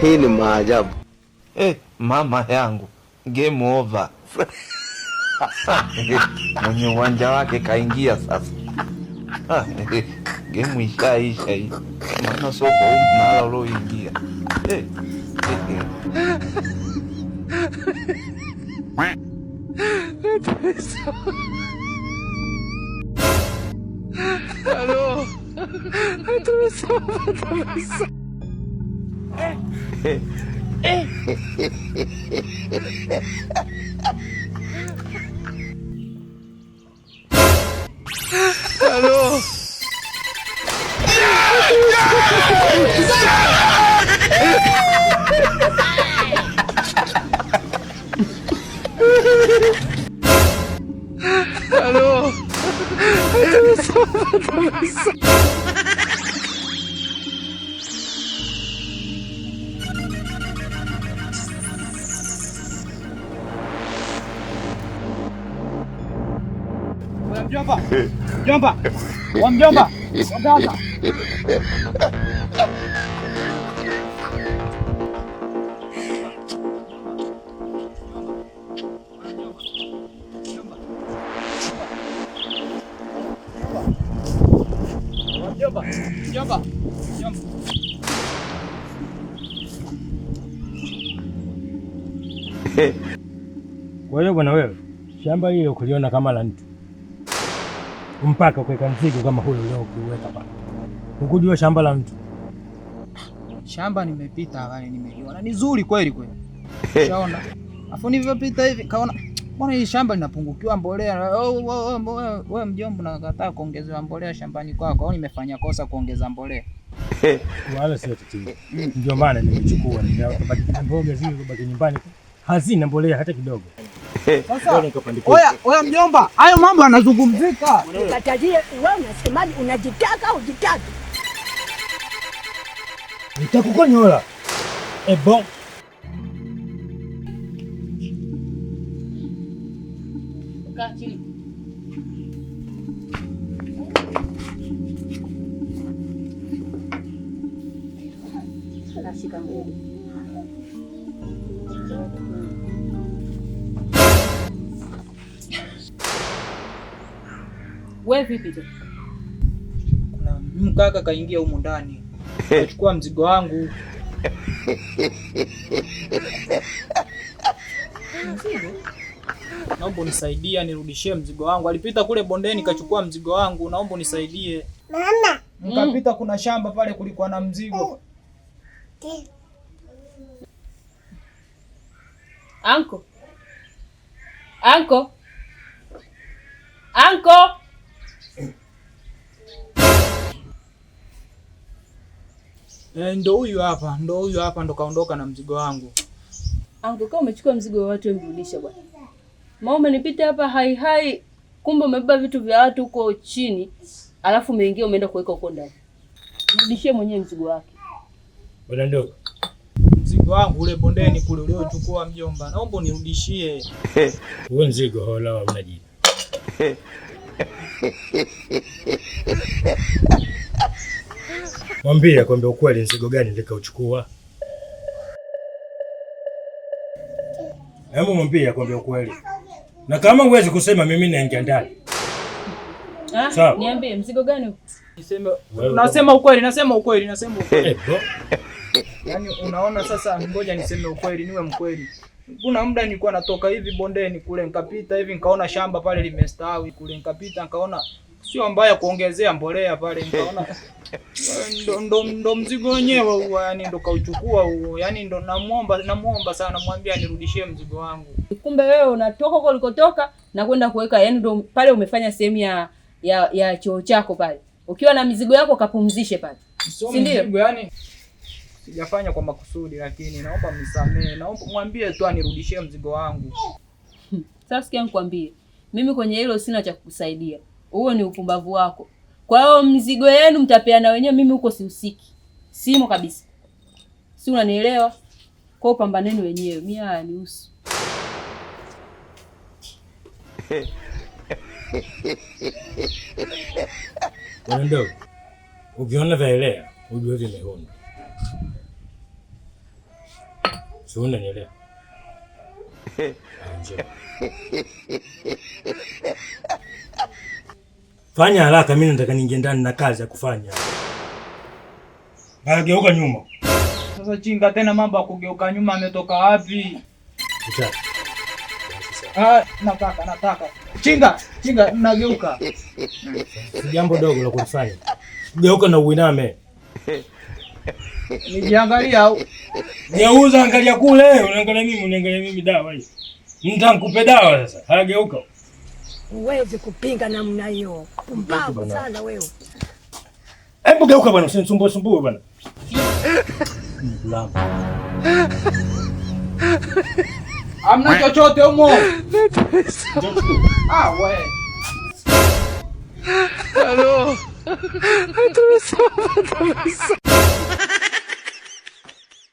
Hii ni maajabu. Mama yangu, game over. Mwenye uwanja wake kaingia sasa. Game ishaisha hii, maana sio kwa huu mnara ulioingia. Mjomba, mjomba, wa mjomba, wa Mjomba, mjomba, mjomba. Kwa hiyo bwana wewe, shamba hili ukuliona kama la mtu mpaka kuweka mzigo kama huyo leo ukiweka pale, ukujua shamba la mtu. Shamba nimepita pale, nimeliona ni zuri kweli kweli, ushaona. Afu nilivyopita hivi kaona mbona hili shamba linapungukiwa mbolea. Wewe mjomba, nakataa kuongezewa mbolea shambani kwako, au nimefanya kosa kuongeza mbolea? Wala sio tatizo, ndio maana nimechukua nikabaki mboga zile kubaki nyumbani hazina mbolea hata kidogo. Sasa oya, oya mjomba, hayo mambo yanazungumzika. Nikatajie wewe unasemaje? Unajitaka au ujitaki? Nitakukonyola. Eh bon. Kaa chini. Nashika ngumu. We vipi tena? Kuna mkaka kaingia humu ndani kachukua mzigo wangu. Mzigo? Naomba unisaidie nirudishie mzigo wangu. Alipita kule bondeni kachukua mzigo wangu, naomba unisaidie. Mama. Nikapita kuna shamba pale kulikuwa na mzigo. Anko. Anko. Anko. Ndo huyu hapa, ndo huyu hapa ndo kaondoka na mzigo wangu. Anko, kama umechukua mzigo wa watu mrudisha bwana. Maana umenipita hapa hai hai, kumbe umebeba vitu vya watu huko chini, alafu umeingia umeenda kuweka huko ndani. Mrudishie mwenyewe mzigo wake. Bwana ndogo. Mzigo wangu ule bondeni kule uliochukua mjomba, naomba unirudishie. Huo mzigo hola una jina. Mwambie kwamba ukweli mzigo gani nikauchukua. Hebu mwambie kwamba ukweli. Na kama huwezi kusema mimi naingia ndani. Ah, Sawa. niambie mzigo gani huo? Niseme nasema ukweli, nasema ukweli, nasema ukweli. Eh, bo. Yaani unaona sasa, ngoja niseme ukweli, niwe mkweli. Kuna muda nilikuwa natoka hivi bondeni kule, nikapita hivi nikaona shamba pale limestawi kule, nikapita nikaona sio mbaya kuongezea mbolea pale, nikaona ndo mzigo wenyewe huo, yani ndo kauchukua huo, yani ndo namuomba sana, namwambia anirudishie mzigo wangu. Kumbe wewe unatoka huko ulikotoka na kwenda kuweka, yani ndo pale umefanya sehemu ya choo chako pale. Ukiwa na mizigo yako kapumzishe pale. Sio Si ndio? mzigo yani sijafanya kwa makusudi, lakini naomba mnisamee, naomba mwambie tu anirudishie mzigo wangu. Sasa sikia nikwambie, mimi kwenye hilo sina cha kukusaidia. Huo ni upumbavu wako. Kwa hiyo mzigo yenu mtapeana wenyewe, mimi huko sihusiki. Simo kabisa. Si unanielewa? Kwa hiyo pambaneni wenyewe, mimi hayanihusu. Bwana mdogo, ukiona vyaelea ujue vimeundwa. Si unanielewa? Njoo. Fanya haraka, mimi nataka niingie ndani na kazi ya kufanya. Geuka nyuma. Sasa chinga tena mambo ya kugeuka nyuma ametoka wapi? Utaki. Basi sawa. Ah, nataka nataka. Chinga, chinga nageuka. Si jambo dogo la kulifanya. Geuka na uiname. Nijiangalia au Geuza, angalia kule, unaangalia mimi, unaangalia mimi dawa hii. Nitakupe dawa sasa. Haya, geuka. Huwezi kupinga namna hiyo. Pumbavu sana wewe. Hebu geuka bwana, usinisumbue sumbue bwana. Mvulana. hamna chochote humo. Ah, we. Aló.